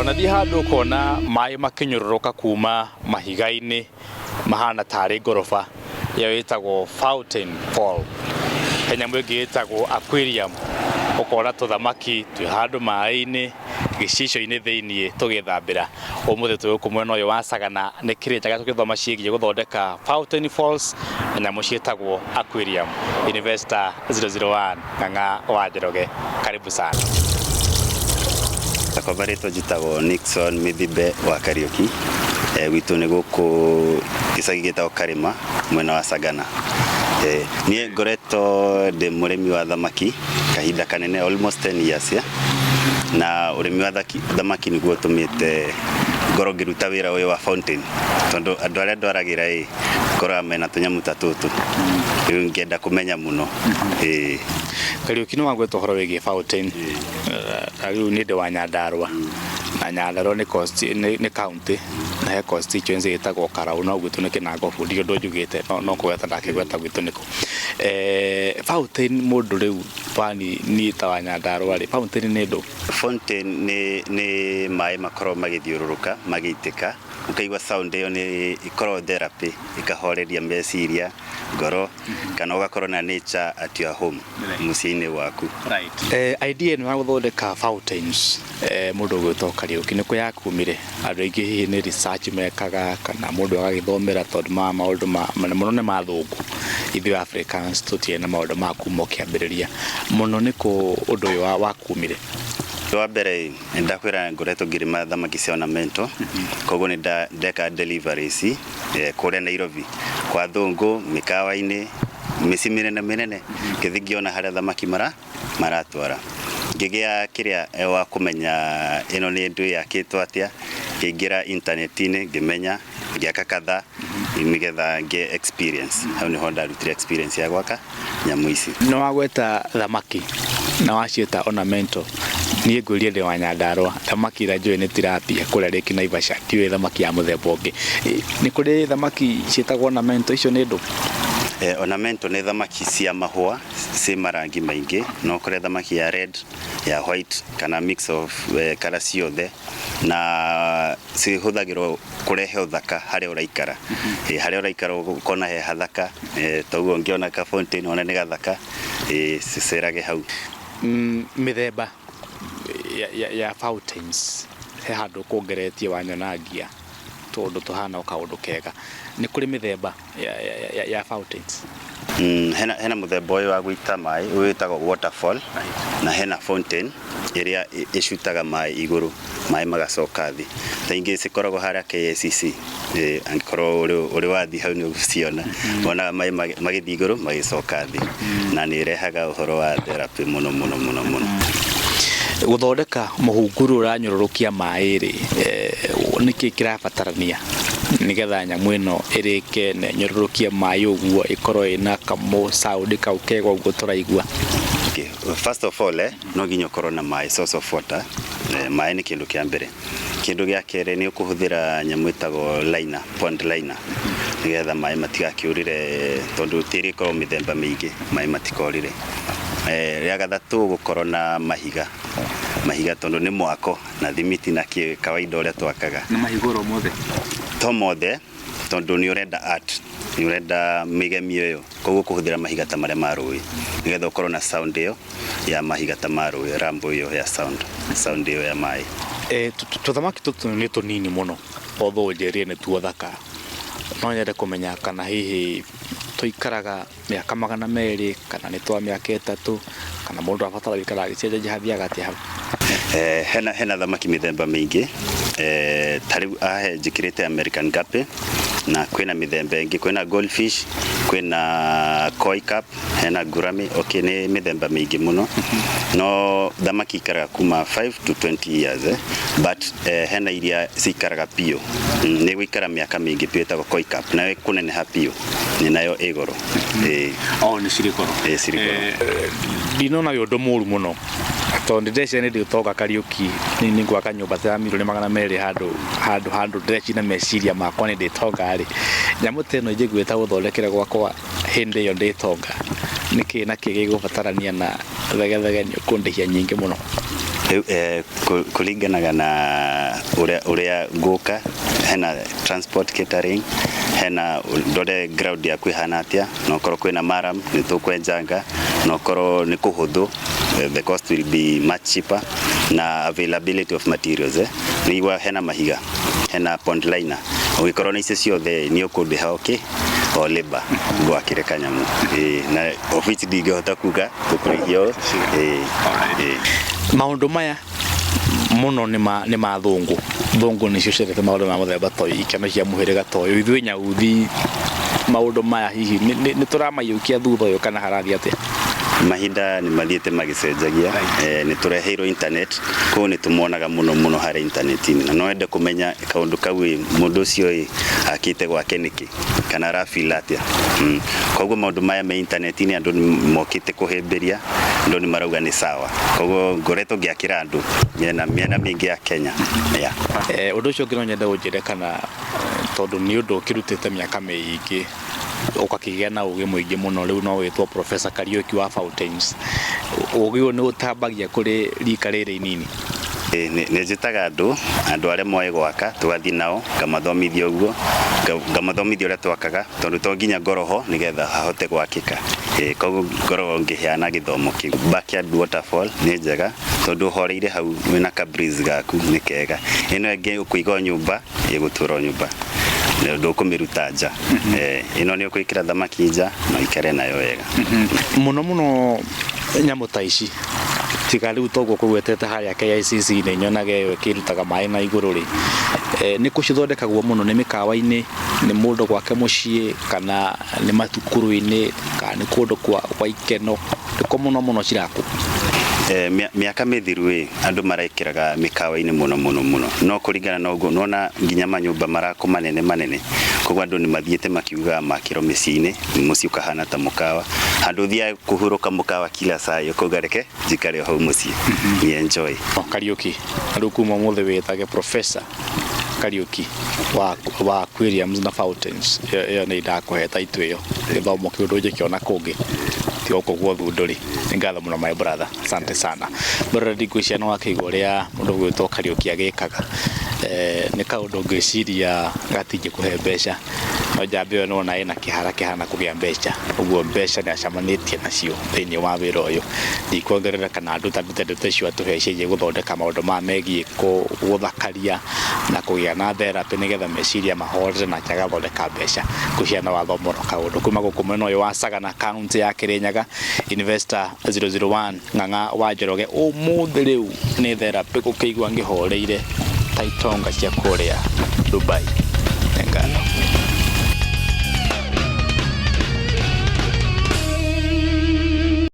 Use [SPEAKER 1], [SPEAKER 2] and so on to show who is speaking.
[SPEAKER 1] Wanathiĩ handũ ũkona maĩ makĩnyũrũrũka kuma mahiga-inĩ mahana tarĩ ngoroba, ĩyo ĩtagwo fountain fall. He nyamũ ĩngĩ ĩtagwo aquarium, ũkona tũthamaki twĩ handũ maĩ-inĩ gĩcicio-inĩ thĩiniĩ tũgĩthambĩra. Ũmũthĩ twĩ gũkũ mwena ũyũ wa Sagana nĩ Kĩrĩnyaga tũgĩthoma ciĩgiĩ gũthondeka fountain falls na nyamũ ciĩtagwo aquarium. Investor 001 Ng'ang'a wa Njoroge, karibu sana.
[SPEAKER 2] Takwa rĩtwa njĩtagwo Nixon Mithibe wa Kariũki. Gwitũ nĩ gũkũ gĩcagi gĩtagwo Karĩma mwena wa Sagana. Niĩ ngoretwo ndĩ mũrĩmi wa thamaki kahinda kanene, almost 10 years, yeah? Na ũrĩmi wa thamaki nĩguo ũtũmĩte ngorwo ngĩruta wĩra ũyũ wa fountain, tondũ andũ arĩa ndwaragĩra ĩ ngoroga mena tũnyamũ ta tũtũ, rĩu ngĩenda kũmenya mũno, ĩĩ.
[SPEAKER 1] Kariũki, nĩ wagweta ũhoro wĩgiĩ fountain. Na rĩu nĩ ndĩ wa Nyandarũa, na Nyandarũa nĩ county na he constituency ĩtagwo Karau, no gwitũ nĩ Kĩnangobu. Ndirĩ ũndũ njugĩte, no kũgweta ndakĩgweta gwitũ nĩkũ. Fountain, mũndũ rĩu bani niĩ ta wa Nyandarũa rĩ, fountain nĩ ndũ?
[SPEAKER 2] Fountain nĩ maĩ makoragwo magĩthiũrũrũka magĩitĩka, ũkaigua sound ĩyo nĩ ĩkoragwo therapy, ĩkahoreria meciria, ngoro, kana ũgakorwo na nature at your home, mũciĩ-inĩ waku.
[SPEAKER 1] Idea ĩno ya gũthondeka fountains, mũndũ ũgwĩtwo Kariũki, nĩ kũ yakumire? Andũ aingĩ hihi nĩ research mekaga kana mũndũ agagĩthomera, tondũ ma maũndũ ma mũno nĩ mathũngũ, ithuĩ Africans tũtirĩ na maũndũ ma kuma ũkĩambĩrĩria mũno. Nĩ kũ ũndũ ũyũ wakumire?
[SPEAKER 2] Wa mbere, nĩ ndakwĩra ngoretwo ngĩrĩma thamaki cia ornamental, koguo nĩ ndeka deliveries kũrĩa Nairobi kwa thũngũ, mĩkawa-inĩ, mĩciĩ mĩnene mĩnene, ngĩthiĩ ngĩona harĩa thamaki maratwara, ngĩgĩa kĩrĩa wa kũmenya ĩno nĩ ndũ yakĩtwo atĩa. Ngĩingĩra intaneti-inĩ, ngĩmenya, ngĩaka kadhaa nĩgetha ngĩe experience. Hau nĩho ndarutire experience ya gwaka nyamũ ici.
[SPEAKER 1] Nĩ wagweta thamaki na waciĩta ornamental. Niĩ ngwĩrie ndĩ wa Nyandarũa, thamaki iria njũĩ nĩ tilapia kũrĩa Lake Naivasha, ndiũĩ thamaki ya mũthemba ũngĩ. Nĩ kũrĩ thamaki ciĩtagwo ornamental? Icio nĩ ndũ?
[SPEAKER 2] Ornamental nĩ thamaki cia mahũa ciĩ marangi maingĩ. No ũkore thamaki ya red, ya white, kana mix of colour ciothe, na cihũthagĩrwo kũrehe ũthaka harĩa ũraikara. Harĩa ũraikara ũkona he hathaka, toguo ũngĩona ka fountain wone nĩ gathaka, cicerage hau.
[SPEAKER 1] Mĩthemba ya fountains, he handũ ũkũngeretie wanyonangia tũndũ tũhana o kaũndũ kega. Nĩ kũrĩ mĩthemba ya fountains?
[SPEAKER 2] Hena mũthemba ũyũ wa gũita maĩ, ũyũ wĩtagwo waterfall, na hena fountain ĩrĩa ĩcutaga maĩ igũrũ, maĩ magacoka thĩ. Ta ingĩ cikoragwo harĩa KICC, angĩkorwo ũrĩ wathiĩ hau nĩ ũgũciona, wonaga maĩ magĩthiĩ igũrũ magĩcoka thĩ, na nĩ ĩrehaga ũhoro wa therapy mũno mũno mũno mũno.
[SPEAKER 1] Gũthondeka mũhunguru ũranyũrũrũkia maĩ rĩ, nĩkĩ kĩrabatarania nĩgetha nyamũ ĩno ĩrĩke na ĩnyũrũrũkie maĩ ũguo, ĩkorwo ĩna kamũ sound kau kega ũguo tũraigua?
[SPEAKER 2] Okay. First of all, no nginya ũkorwo na maĩ, source of water. Maĩ nĩ kĩndũ kĩa mbere. Kĩndũ gĩa kerĩ, nĩ ũkũhũthĩra nyamũ ĩtagwo liner, pond liner, nĩgetha maĩ matigakĩũrĩre, tondũ tĩri ĩkoragwo mĩthemba mĩingĩ, maĩ matikorĩre. Rĩa gatatũ, ũgũkorwo na mahiga, mahiga, tondũ nĩ mwako na thimiti na kĩ kawaida ũrĩa twakaga.
[SPEAKER 1] Nĩ mahiga oro mothe?
[SPEAKER 2] To mothe, tondũ nĩ ũrenda art, nĩ ũrenda mĩgemio ĩyo, koguo kũhũthĩra mahiga ta marĩa ma rũĩ nĩgetha ũkorwo na sound ĩyo ya mahiga ta ma rũĩ, rambo ĩyo ya sound, sound ĩyo ya maĩ.
[SPEAKER 1] Tũthamaki tũtũ nĩ tũnini mũno, although njĩrire nĩ tuo thaka. No nyende kũmenya kana hihi tũikaraga mĩaka 200, kana nĩ twa mĩaka 3, kana mũndũ abatara gũikara agĩcenjagia, hathiaga atĩa hau?
[SPEAKER 2] Hena thamaki mĩthemba mĩingĩ. Ta rĩu haha njĩkĩrĩte American Guppy, na kwĩna mĩthemba ĩngĩ, kwĩna goldfish, kwĩna koi carp, hena gourami. Okay, nĩ mĩthemba mĩingĩ mũno, no thamaki ikaraga kuma 5 to 20 years, but hena iria cikaraga biũ, nĩ gũikara mĩaka mĩingĩ biũ, ĩtagwo koi carp, nayo ĩkũneneha biũ, nĩ nayo ĩ goro, ĩĩ.
[SPEAKER 1] O nĩ cirĩ goro?
[SPEAKER 2] Ĩĩ, cirĩ goro.
[SPEAKER 1] Ndinona wĩ ũndũ mũru mũno, tondũ nĩ ndĩreciria nĩ ndĩ ũtonga Kariũki, nĩ ngwaka nyũmba ta ya mirioni 200 handũ ndĩreciria na meciria makwa nĩ ndĩtonga rĩ, nyamũ ta ĩno ingĩgwĩta gũthondekere gwakwa hĩndĩ ĩyo ndĩtonga, nĩkĩ na kĩ gĩgũbatarania na thegethege nĩ ũkũndĩhia nyingĩ mũno?
[SPEAKER 2] Rĩu kũringanaga na ũrĩa ngũka, hena transport, catering, hena ndore ground yaku ĩhana atĩa, na okorwo kwĩna murram nĩ tũkwenjanga, na okorwo nĩ kũhũthũ, the cost will be much cheaper, na availability of materials, nĩigua hena mahiga, hena pond liner, ũngĩkorwo na icio ciothe nĩ ũkũndĩha, okay, o labor ngwakĩre kanyamu. Na of which ndingĩhota kuga tũkũrĩhia ũũ. Ĩĩ.
[SPEAKER 1] Maũndũ maya mũno nĩ ma thũngũ. Thũngũ nĩcio ciendete maũndũ ma mũthemba ta ũyũ, ikeno cia mũhĩrĩga ta ũyũ. Ithuĩ nyauthi maũndũ maya hihi nĩ tũramaiyũkia thutha ũyũ kana harathiĩ atĩa?
[SPEAKER 2] Mahinda nĩ mathiĩte magĩcenjagia. Nĩ tũreheirwo internet, koguo nĩ tũmonaga mũno mũno harĩ internet-inĩ, na no wende kũmenya kaũndũ kau ĩ, mũndũ ũcio ĩ akĩte gwake nĩkĩ kana arafeel atĩa. Koguo maũndũ maya me internet-inĩ, andũ nĩ mokĩte kũhĩmbĩria, andũ nĩ marauga nĩ sawa, koguo ngoretwo ngĩakĩra andũ mĩena mĩena mĩingĩ ya Kenya, yeah.
[SPEAKER 1] Ũndũ ũcio ũngĩ no nyende ũnjĩre kana tondũ nĩ ũndũ ũkĩrutĩte mĩaka mĩingĩ ũgakĩgĩa na ũgĩ mũingĩ mũno, rĩu no wĩtwo Professor Kariuki wa Fountains. Ũgĩ ũyũ nĩ ũtambagia kũrĩ rika rĩrĩ inini?
[SPEAKER 2] Nĩ njĩtaga andũ arĩa moĩ gwaka, tũgathiĩ nao ngamathomithia ũguo, ngamathomithia ũrĩa twakaga, tondũ to nginya ngorwo ho nĩgetha hahote gwakĩka. Koguo ngoragwo ngĩheana gĩthomo kĩu. Backyard waterfall nĩ njega tondũ ũhoreire hau wĩna ka breeze gaku, nĩ kega. Ĩno ĩngĩ ũkũiga o nyũmba, ĩgũtũra o nyũmba, ndũkũmĩruta nja. Ĩno nĩ ũkwĩkĩra thamaki nja na ũikare nayo wega.
[SPEAKER 1] Mũno mũno nyamũ ta ici, tiga rĩu toguo kũgwetete harĩa KICC nĩ nyonaga ĩyo ĩkĩrutaga maĩ na igũrũ rĩ, nĩ kũ cithondekagwo mũno? Nĩ mĩkawa-inĩ, nĩ mũndũ gwake mũciĩ, kana nĩ mathukuru-inĩ, kana nĩ kũndũ kwa ikeno, nĩkũ mũno mũno cirakwo?
[SPEAKER 2] Mĩaka mĩthiru ĩ, andũ marekĩraga mĩkawa-inĩ mũno mũno mũno, no kũringana na ũguo nona nginya manyũmba marakwo manene manene, koguo andũ nĩ mathiĩte makiugaga makĩrwo mĩciĩ-inĩ, mũciĩ ũkahana ta mũkawa, handũ ũthiaga kũhurũka mũkawa kila saa, ũkauga reke njikare o hau mũciĩ ni enjoy.
[SPEAKER 1] O, Kariuki, rĩu kuma ũmũthĩ wĩtage Professor Kariuki wa aquariums na fountains. Ĩyo nĩ ndakũhe title ĩyo, gĩthomo kĩu ndũngĩkĩona kũngĩ ti gũkũ guothu ndũrĩ. Nĩ ngatho mũno, my brother, asante sana. Mbere ndingwĩciria nĩ wakĩigua ũrĩa mũndũ ũgwĩtwo Kariuki agĩkaga. Nĩ kaũndũ ngwĩciria gatingĩkũhe mbeca, no njamba ĩyo nĩwona ĩna kĩhara kĩhana kũgĩa mbeca, ũguo mbeca nĩ acemanĩtie nacio thĩinĩ wa wĩra ũyũ. Ndikuongerera kana nduta ndute ndeto icio atũhe ciĩgiĩ gũthondeka maũndũ maya megiĩ gũthakaria na kũgĩa na therapy nĩgetha meciria mahorere, nake agathondeka mbeca. Ngwĩciria no wathoma oro kaũndũ kuma gũkũ mwena ũyũ wa Sagana, kaunti ya Kirinyaga. Investor 001 Ng'ang'a wa Njoroge, ũmũthĩ rĩu nĩ therapy gũkĩigua ngĩhoreire ta itonga cia kũrĩa Dubai. Nĩ ngatho.